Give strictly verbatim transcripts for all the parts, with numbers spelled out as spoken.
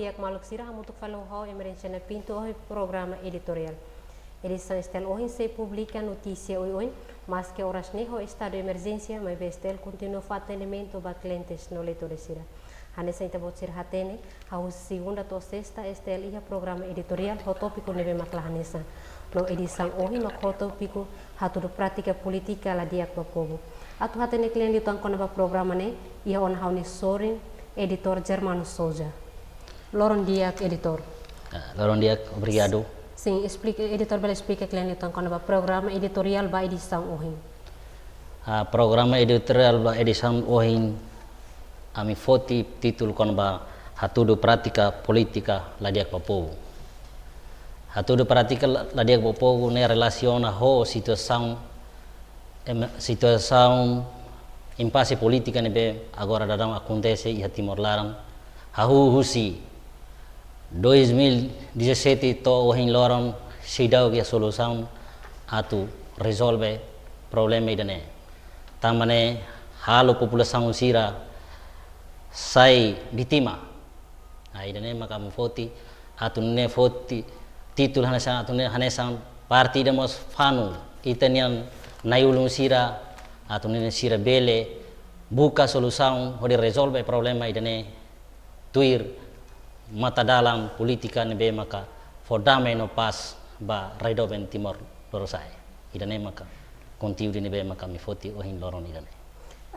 Di'ak maluk sira, hamutuk fali ho ha'u Emerenciana Pinto ho programa editoriál. Edisaun STL ohin sei publika notísia oioin, maske oras ne'e ho estadu emerjénsia, maibé STL kontinua fó atendimentu ba klientes no leitór sira. Hanesan ita-boot sira hatene, hahú segunda to'o sesta STL iha programa editoriál ho tópiku ne'ebé mak la hanesan. No edisaun ohin mak ho tópiku hatudu prátika polítika la di'ak ba povu. Atu hatene kle'an liután kona-ba programa ne'e, iha ona ha'u-nia sorin, editór Germano Souza. Loron di'ak, editór. Ah, loron di'ak, obrigadu. Sin, esplika, editór bele esplika kle'an liután kona-ba programa editoriál ba edisaun ohin. Ah, programa editoriál ba edisaun ohin, ami foti títulu kona-ba hatudu prátika polítika la di'ak ba povu. Hatudu prátika la, la di'ak ba povu ne'e relasiona ho situasaun, em, situasaun impase polítika ne'ebé agora daudaun akontese iha Timor laran. Hahú husi dois mil e dezassete to'o ohin loron seidauk iha solusaun atu rezolve problema ida-ne'e. Tanba ne'e halo populasaun sira sai vítima. Ah, ida-ne'e maka ami foti, atu nune'e foti títulu hanesan, atu nune'e hanesan parte ida mós fanu ita-nia na'i-ulun sira, atu nune'e sira bele buka solusaun hodi rezolve problema ida-ne'e tuir matadalan polítika ne'ebé maka fó dame no pás ba rai doben Timor Lorosa'e. Ida-ne'e maka konteúdu ne'ebé maka ami foti ohin loron ida-ne'e.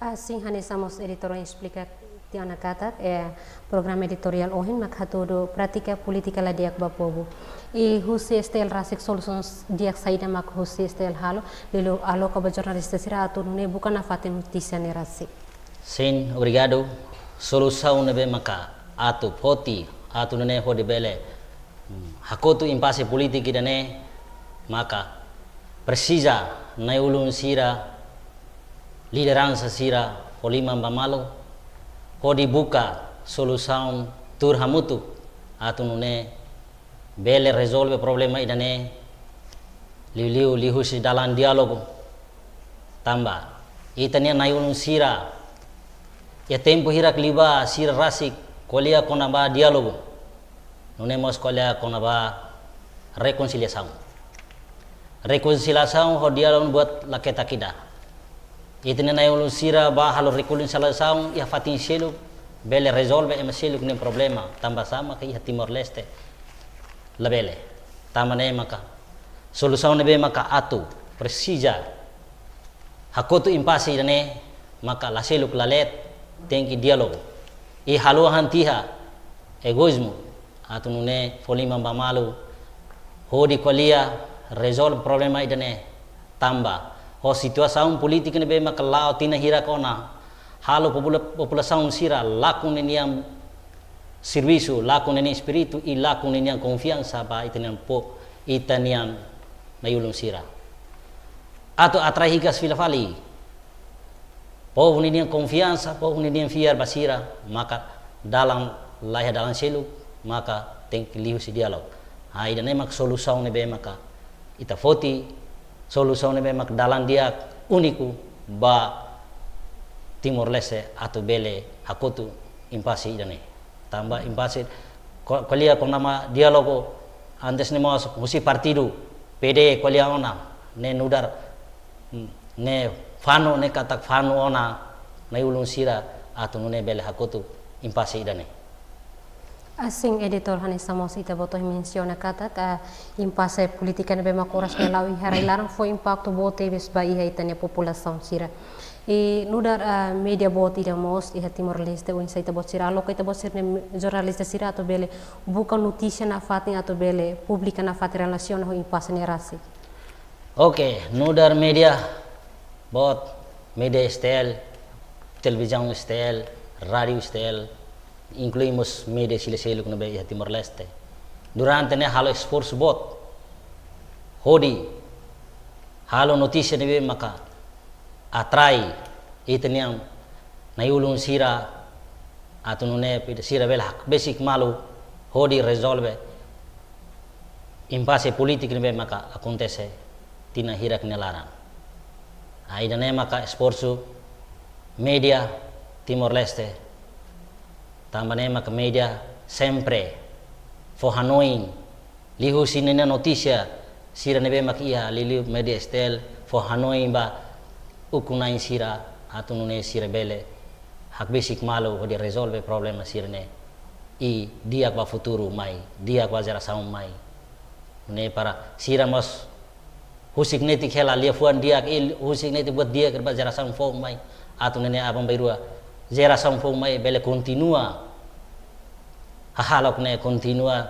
Ah, sin, hanesan mós editór esplika tiha ona katak, eh, programa editoriál ohin mak hatudu prátika polítika la di'ak ba povu. I husi STL rasik solusaun di'ak saida mak husi STL halo, liuliu aloka ba jornalista sira atu nune'e buka nafatin notísia ne'e rasik. Sin, obrigadu. Solusaun ne'ebé maka atu foti, atu nune'e hodi bele, hmm, hakotu impase polítika ida-ne'e maka presiza na'i-ulun sira, lideransa sira fó liman ba malu, hodi buka solusaun tuur hamutuk atu nune'e bele rezolve problema ida-ne'e, liuliu liuhusi dalan diálogu. Tanba ita-nia na'i-ulun sira, iha tempu hirak liubá sira rasik ko'alia kona-ba diálogu. Nune'e mós ko'alia kona-ba rekonsiliasaun. Rekonsiliasaun ho diálogu buat la ketak ida. Ita-nia na'i-ulun sira bá halo rekonsiliasaun iha fatin seluk, bele rezolve ema seluk nia problema, tanba sá maka iha Timor-Leste labele. Tanba ne'e maka solusaun ne'ebé maka atu presiza hakotu impase ida-ne'e maka la seluk la leet, tenke diálogu. I haluha han tiha egoízmu, atu nune'e fó liman ba malu, hodi ko'alia rezolve problema ida-ne'e. Tanba ho situasaun polítika ne'ebé maka la'o tinan hirak ona, halo popula-, populasaun sira lakon ninian servisu, lakon ninian espíritu, i lakon ninian konfiansa ba ita-nia po-, ita-nia na'i-ulun sira. Atu atrai hikas fila fali povu ninian konfiansa, povu ninian fiar ba sira, maka dalan, laiha dalan seluk, maka tenke liuhusi diálogu. Ah, ida-ne'e maka solusaun ne'ebé maka ita foti, solusaun ne'ebé maka dalan di'ak úniku ba Timor-Leste atu bele hakotu impase ida-ne'e. Tanba impase ko-, ko'alia kona-ba diálogu, antes ne'e mós husi partidu PD ko'alia ona, ne'e nu'udar, mm, ne'e fanu, ne'e katak fanu ona na'i-ulun sira atu nune'e bele hakotu impase ida-ne'e. Ah, sin, editór, hanesan mós ita-boot mensiona katak, ah, impase polítika ne'ebé maka oras ne'e la'o iha rai laran fó impaktu boot tebes ba iha ita-nia populasaun sira. I nu'udar, ah, média boot ida mós iha Timor-Leste, oinsá ita-boot sira aloka ita-boot sira-nia jornalista sira atu bele buka notísia nafatin atu bele publika nafatin relasiona ho impase ne'e rasik? Oke, nu'udar média boot, média STL, televizaun STL, rádiu STL, inklui mós média sira-seluk ne'ebé iha Timor-Leste. Durante ne'e halo esforsu boot hodi halo notísia ne'ebé maka atrai ita-nia na'i-ulun sira atu nune'e sira bele hakbesik malu hodi rezolve impase polítika ne'ebé maka akontese tinan hirak nia laran. Ah, ida-ne'e maka esforsu média Timor-Leste. Tanba ne'e maka média sempre fó hanoin, liuhusi ninia notísia sira ne'ebé mak iha liuliu média S T L, fó hanoin ba ukun-na'in sira atu nune'e sira bele hakbesik malu hodi rezolve problema sira-ne'e. I di'ak ba futuru mai, di'ak ba jerasaun mai. Ne'e para sira mós husik netik hela liafuan di'ak, i husik netik buat di'ak ba jerasaun foun mai. Atu nune'e aban-bainrua jerasaun foun mai bele kontinua hahalok ne'e, kontinua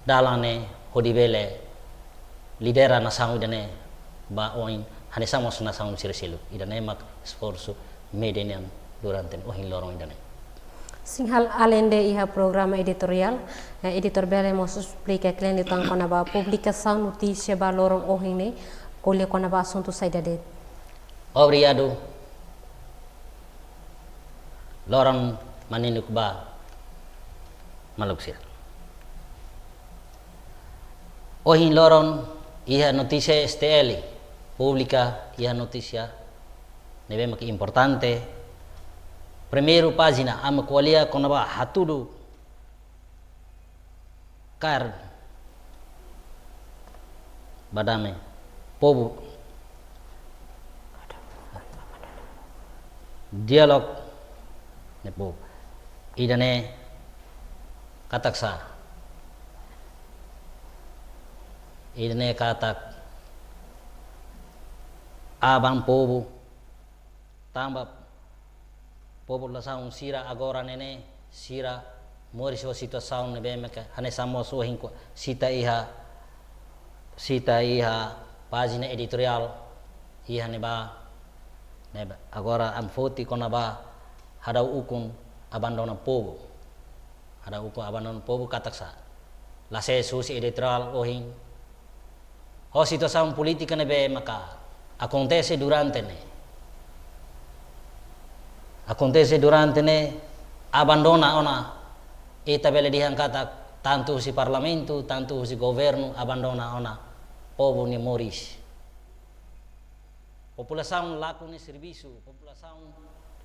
dalan ne'e hodi bele lidera nasaun ida-ne'e ba oin hanesan mós nasaun sira seluk. Ida-ne'e mak esforsu média nian durante ohin loron ida-ne'e. Sin, ha'u aleinde iha programa editoriál, eh, editór bele mós esplika kle'an liután kona-ba publikasaun notísia ba loron ohin ne'e, ko'alia kona-ba asuntu saida de'it? Obrigadu. Loron maninuk ba maluk sira. Ohin loron iha notísia S T L, publika iha notísia ne'ebé mak importante. Primeiru pájina, ami ko'alia kona-ba hatudu kaer ba dame povu. Diálogu ne'e povu. Ida-ne'e katak sá? Ida-ne'e katak aban povu, tanba populasaun sira agora ne'e ne'e, sira moris ho situasaun ne'ebé maka hanesan mós ohin ko'alia, sita iha, sita iha pájina editoriál iha ne'ebá, ne'ebá. Agora ami foti kona-ba hadau ukun abandona povu. Hadau ukun abandona povu katak sá? La sees husi editoriál ohin. Ho situasaun polítika ne'ebé maka akontese durante ne'e. Akontese durante ne'e, abandona ona, ita bele dehan katak tantu husi parlamentu, tantu husi governu, abandona ona povu nia moris. Populasaun lakon nia servisu, populasaun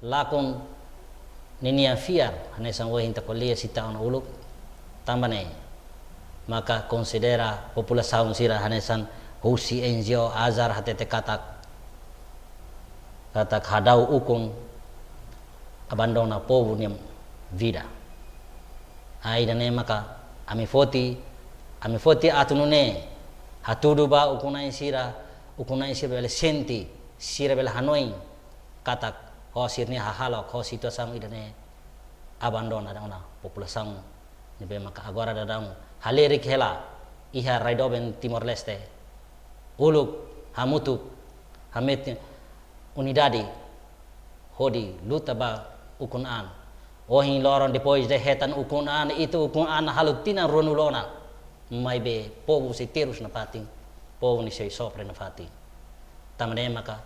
lakon ninia fiar, hanesan ohin ita ko'alia sita ona uluk, tanba ne'e maka konsidera populasaun sira hanesan husi N G O Azar hatete katak, katak hadau ukun abandona povu nia vida. Ah, ida-ne'e maka ami foti, ami foti atu nune'e hatudu ba ukun-na'in sira, ukun-na'in sira bele sente, sira bele hanoin katak ho sira-nia hahalok, ho situasaun ida-ne'e abandona ona populasaun ne'ebé maka agora daudaun halerik hela iha rai doben Timor-Leste. Uluk hamutuk, hametin unidade hodi luta ba ukun-an. Ohin loron depois de hetan ukun-an, ita ukun-an halo tinan ruanulu ona, maibé povu sei terus nafatin, povu ne'e sei sofre nafatin. Tanba ne'e maka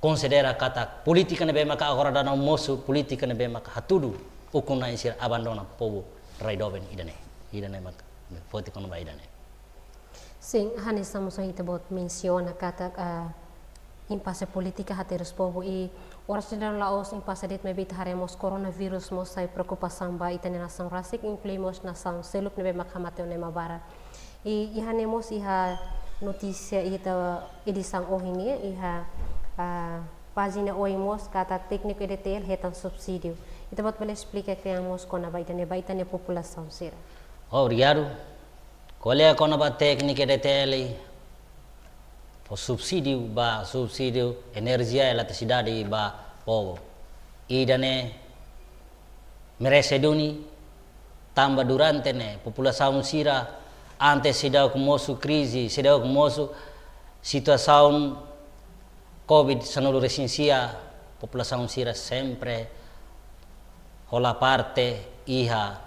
konsidera katak polítika ne'ebé maka agora daudaun mosu, polítika ne'ebé maka hatudu ukun-na'in sira abandona povu rai doben ida-ne'e. Ida-ne'e maka foti kona-ba ida-ne'e. Sin, hanesan mós ita-boot mensiona katak, ah, impase polítika haterus povu, i oras daudaun la'ós impase de'it, maibé ita haree mós koronavírus mós sai preokupasaun ba ita-nia nasaun rasik, inklui mós nasaun seluk ne'ebé maka hamate ona ema barak. I, iha ne'e mós iha notísia ita edisaun ohin ne'e, iha, ah, pájina oin mós katak tékniku E D T L hetan subsídiu. Ita-boot bele esplika kle'an mós kona-ba ida-ne'e ba ita-nia populasaun sira? Obrigadu. Ko'alia kona-ba tékniku E D T L, fó subsídiu ba, subsídiu enerjia eletrisidade ba povu. Ida-ne'e merese duni, tanba durante ne'e populasaun sira, antes seidauk mosu krize, seidauk mosu situasaun covid sanulu resin sia, populasaun sira sempre hola parte iha,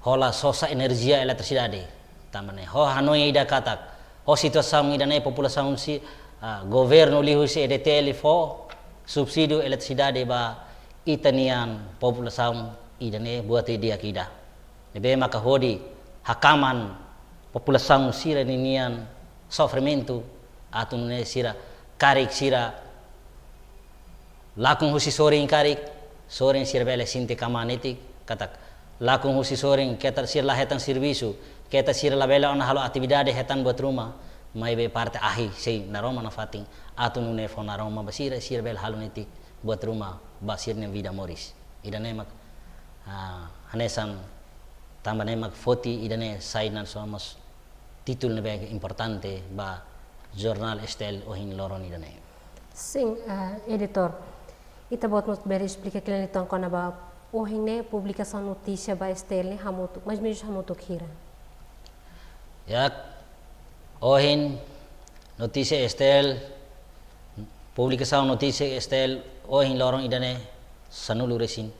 hola sosa enerjia eletrisidade. Tanba ne'e, ho hanoin ida katak, ho situasaun ida-ne'e populasaun si-, ah, governu liuhusi E D T L fó subsídiu eletrisidade ba ita-nia populasaun ida-ne'e buat di'ak ida. Ne'ebé maka hodi hakmaan populasaun sira ninian sofrimentu, atu nune'e sira karik sira lakon husi sorin karik, Sorin sira bele sente kmaan netik, katak lakon husi sorin, keta sira la hetan servisu, keta sira labele ona halo atividade hetan buat ruma, maibé parte ahi sei naroman nafatin, atu nune'e fó naroman ba sira, sira bele halo netik buat ruma ba sira-nia vida moris. Ida-ne'e mak, ah, hanesan tanba ne'e mak foti ida-ne'e sai hanesan mós títulu ne'ebé importante ba jornál S T L ohin loron ida-ne'e. Sin, ah, editór. Ita-boot mós bele esplika kle'an liután kona-ba ohin ne'e publikasaun notísia ba S T L ne'e hamutuk, mais ou menus hamutuk hira? Ya, ohin notísia S T L, publikasaun notísia S T L ohin loron ida-ne'e sanulu-resin-neen.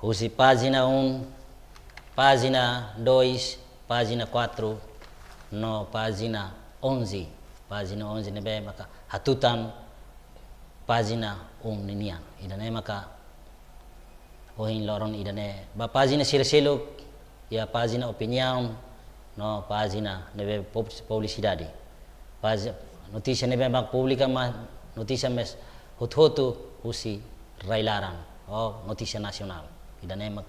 Husi pájina um, pájina dois, pájina quatro, no pájina onze. Pájina onze ne'ebé maka hatutan pájina um ninian. Ida-ne'e maka ohin loron ida-ne'e. Ba pájina sira seluk, iha pájina opiniaun, no pájina ne'ebé pub-, publisidade. Páji-, notísia ne'ebé mak publika mak notísia mós hotu-hotu husi rai-laran, ou notísia nasionál. Ida-ne'e mak.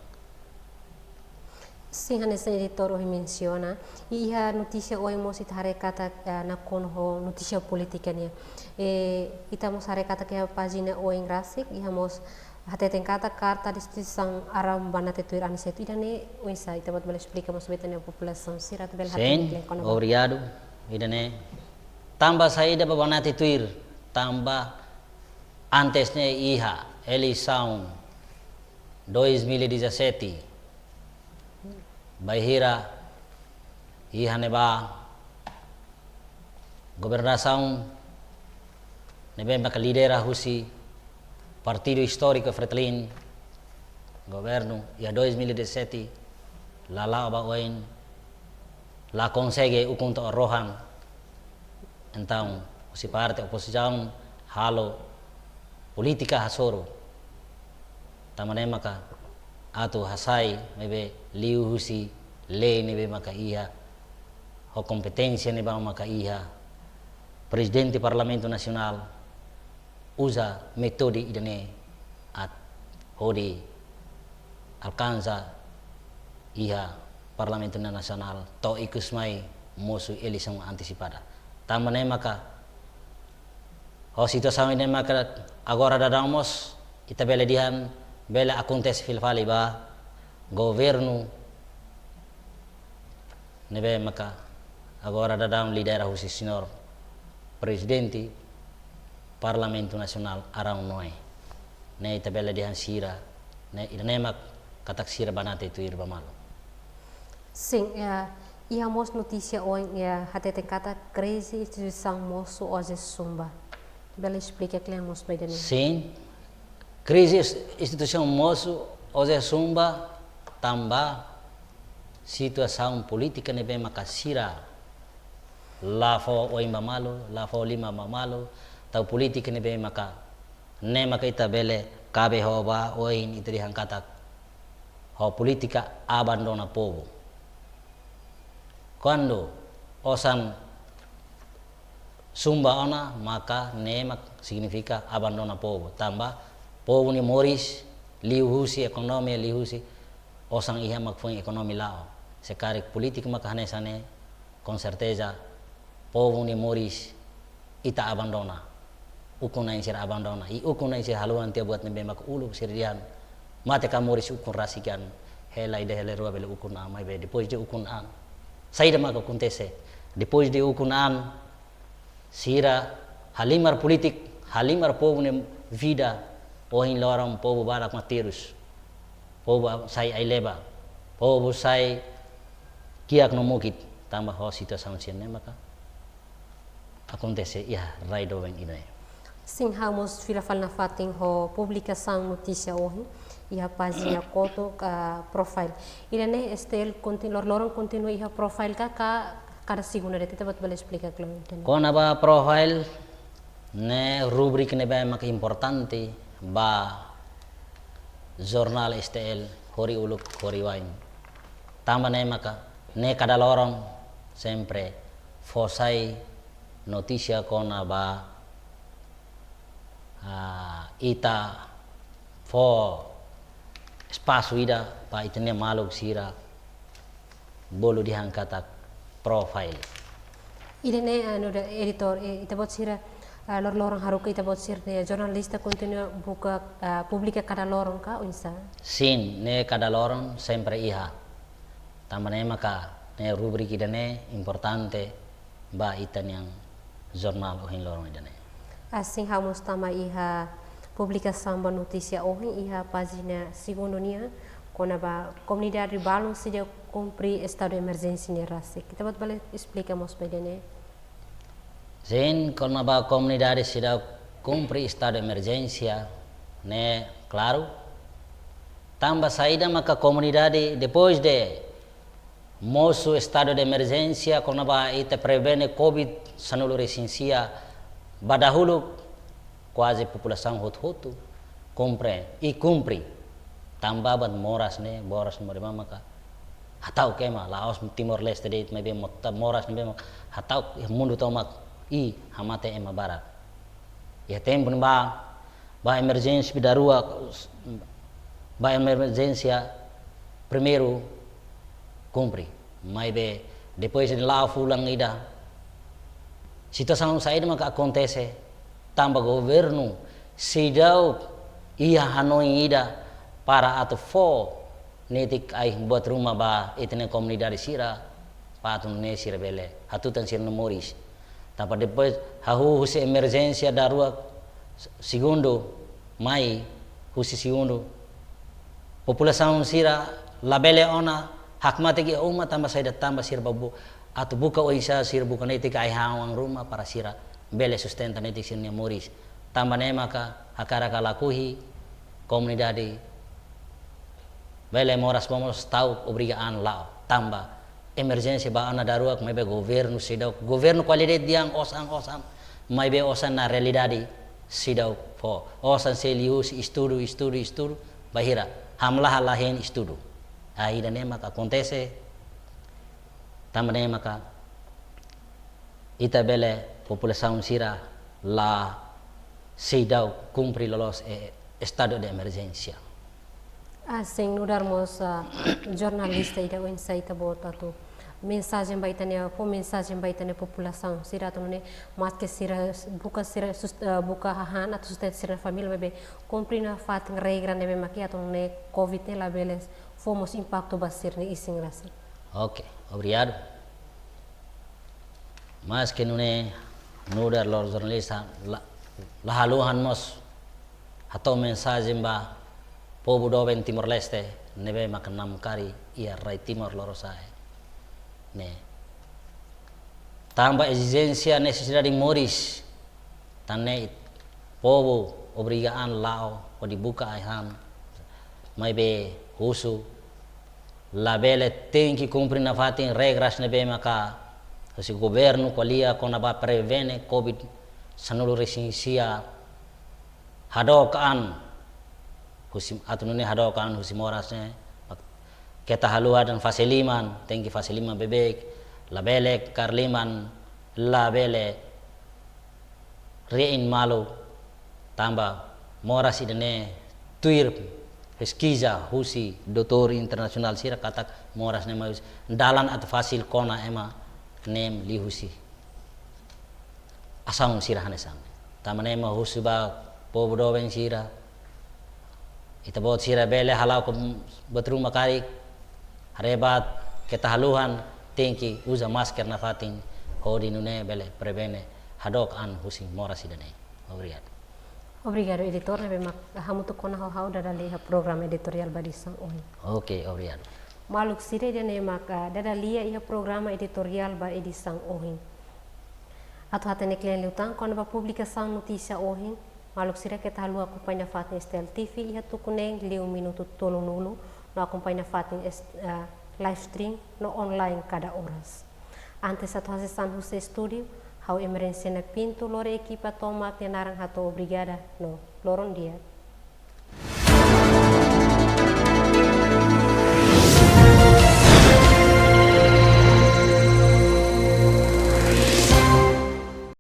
Sin, hanesan editór ohin mensiona, i iha notísia ohin mós ita haree katak, eh, nakonu ho notísia polítika nian. Eh, ita mós haree katak iha pájina oin rasik, iha mós hateten katak karta destituisaun Aram Banati tuir anisetu. Ida-ne'e oinsá, ita-boot bele esplika mós ba ita-nia populasaun sira atu bele hatene. Sin, kle'an kona-ba. Obrigadu. Ida-ne'e tanba saida ba Banati tuir, tanba antes ne'e iha eleisaun dois mil e dezassete, bainhira iha ne'ebá governasaun ne'ebé maka lidera husi Partidu Istóriku Fretilin, governu iha dois mil e dezassete, la la'o ba oin, la konsege ukun to'o rohan. Entaun, husi parte opozisaun halo polítika hasoru. Tanba ne'e maka atu hasai, maibé liuhusi lei ne'ebé maka iha, ho kompeténsia ne'ebé maka iha, Prezidente Parlamentu Nasionál uza métodu ida-ne'e atu hodi alkansa iha Parlamentu Nasionál to'o ikus mai mosu eleisaun antesipada. Tanba ne'e maka, ho situasaun ida-ne'e maka agora daudaun mós ita bele dehan bele akontese fila fali ba governu ne'ebé maka agora daudaun lidera husi señór Prezidente Parlamentu Nasionál Aram Noé. Ne'e ita bele dehan sira, ne'e, ida-ne'e mak katak sira Banati tuir ba malu. Sin, ya, iha mós notísia oin, ya, hateten katak krize instituisaun mosu Oze Sumba. Bele esplika kle'an mós ba ida-ne'e? Sin, krize ins-, instituisaun mosu Oze Sumba tanba situasaun polítika ne'ebé maka sira la fó oin ba malu, la fó liman ba malu, tau polítika ne'ebé maka, ne'e maka ita bele kabe ho ba oin ita dehan katak ho polítika abandona povu. Kuandu osan Sumba ona, maka ne'e mak signifika abandona povu. Tanba povu nia moris liuhusi ekonomia, liuhusi osan iha mak foin ekonomia la'o. Se karik polítika maka hanesan ne'e, com certeza, povu nia moris ita abandona. Ukun-na'in sira abandona. I ukun-na'in sira haluha tiha buat ne'ebé mak uluk sira dehan, mate ka moris ukun rasik an. Hela ida hela rua bele ukun an, maibé depois de ukun an, saida mak akontese? Depois de ukun an, sira halimar polítika, halimar povu nia vida, ohin loron povu barak mak terus. Povu sai ai-leba, povu sai kiak no mukit, tanba ho situasaun sira-ne'e maka akontese iha rai doben ida-ne'e. Sin, ha'u mós fila fali nafatin ho publikasaun notísia ohin iha pájina kotuk, ah, profile. Ida-ne'e S T L kontin-, lor-, loron kontinua iha profile ka, ka kada segunda de'it, ita-boot bele esplika kle'an ida-ne'e? Kona-ba profile, ne'e rubrika ne'ebé maka importante ba jornál S T L hori uluk hori wa'in. Tanba ne'e maka ne'e kada loron sempre fó sai notísia kona-ba Ah, ita fó espasu ida ba ita-nia maluk sira bolu dehan katak profile. Ida-ne'e, ah, nu'udar editór, eh, ita-boot sira, ah, lor-loron haruka ita-boot sira-nia jornalista kontinua buka, ah, publika kada loron ka oinsá? Sin, ne'e kada loron sempre iha. Tanba ne'e maka ne'e rubrika ida-ne'e importante ba ita-nia jornál ohin loron ida-ne'e. Asin, ha'u mós tama iha publikasaun ba notísia ohin iha pájina segundu nian, kona-ba komunidade balun seidauk kumpre estadu emerjénsia ne'e rasik. Ita-boot bele esplika mós ba ida-ne'e? Sin, kona-ba komunidade seidauk kumpre estadu emerjénsia ne'e klaru. Tanba saida maka komunidade, depois de mosu estadu de emerjénsia kona-ba ita prevene covid sanulu resin sia, ba dahuluk kuaze populasaun hotu-hotu kumpre, i kumpre. Tanba buat moras ne'e, moras ne'e maka hata'uk ema, la'ós Timor-Leste de'it, maibé mota moras ne'e maka hata'uk iha mundu tomak, i hamate ema barak. Iha tempu ne'ebá, ba emerjénsia daruak, ba emerjénsia primeiru kumpre. Maibé depois de la'o fulan ida, situasaun saida maka akontese, tanba governu seidauk iha hanoin ida para atu fó netik ai-buat ruma ba ita-nia komunidade sira, para atu nune'e sira bele hatutan sira-nia moris. Tanba depois hahú husi emerjénsia daruak segundu, mai husi segundu, populasaun sira labele ona hakmatek iha uma, tanba saida, tanba sira ba bu-, atu buka oinsá sira buka netik ai-han ruma para sira bele sustenta netik sira-nia moris. Tanba ne'e maka hakarak ka lakohi, komunidade bele moras ba mós ta'uk obriga an la'o. Tanba emerjénsia ba ona daruak, maibé governu seidauk, governu ko'alia de'it dehan osan, osan, maibé osan na realidade seidauk fó. Osan sei liuhusi estudu, estudu, estudu, bainhira hamlaha la hein estudu. Ah, ida-ne'e maka akontese, tanba ne'e maka ita bele populasaun sira la seidauk kumpre loloos e estadu de emerjénsia. Asin, nu'udar mós, ah, jornalista ida oinsá ita-boot atu mensajen ba ita-nia, fó mensajen ba ita-nia populasaun sira atu nune'e, maske sira buka sira sust-, ah, buka hahán atu sustenta sira-nia família, maibé kumpre nafatin regra ne'ebé mak iha atu nune'e covid ne'e labele fó mós impaktu ba sira-nia isin rasik. Oke, obrigadu. Maske nune'e, nu'udar loro jornalista la, la haluha mós hato'o mensajen ba povu doben Timor-Leste ne'ebé maka namkari iha rai Timor Lorosa'e ne'e. Tanba ezijénsia nesesidade moris, tan ne'e povu obriga an la'o hodi buka ai-han, maibé husu labele, tenke kumpre nafatin regras ne'ebé maka husi governu ko'alia kona-ba prevene covid sanulu resin sia, hadook an husi, atu nune'e hadook an husi moras ne'e, keta haluha dehan fase liman, tenke fase liman beibeik, labele kaer liman, labele rein malu, tanba moras ida-ne'e tuir peskiza husi doutór internasionál sira katak moras ne'e mai husi dalan atu fasil kona ema ne'e liuhusi asaun sira hanesan. Tanba ne'e mak husu ba povu doben sira, ita-boot sira bele hala'o buat ruma karik, haree bá keta haluha, tenke uza masker nafatin, hodi nune'e bele prevene hadook an husi moras ida-ne'e. Obrigadu. Obrigadu, editór, ne'ebé mak hamutuk ona ho ha'u dada lia iha programa editoriál ba edisaun ohin. Oke, obrigadu. Maluk sira, ida-ne'e mak, ah, dada lia iha programa editoriál ba edisaun ohin. Atu hatene kle'an liután kona-ba publikasaun notísia ohin, maluk sira keta haluha akompaña nafatin STL TV iha tuku neen liu minutu tolunulu, no akompaña nafatin est-, ah, live stream no online kada oras. Antes atu hasees an husi estúdiu, ha'u Emerenciana Pinto, lori ekipa tomak nia naran hato'o obrigada no loron di'ak.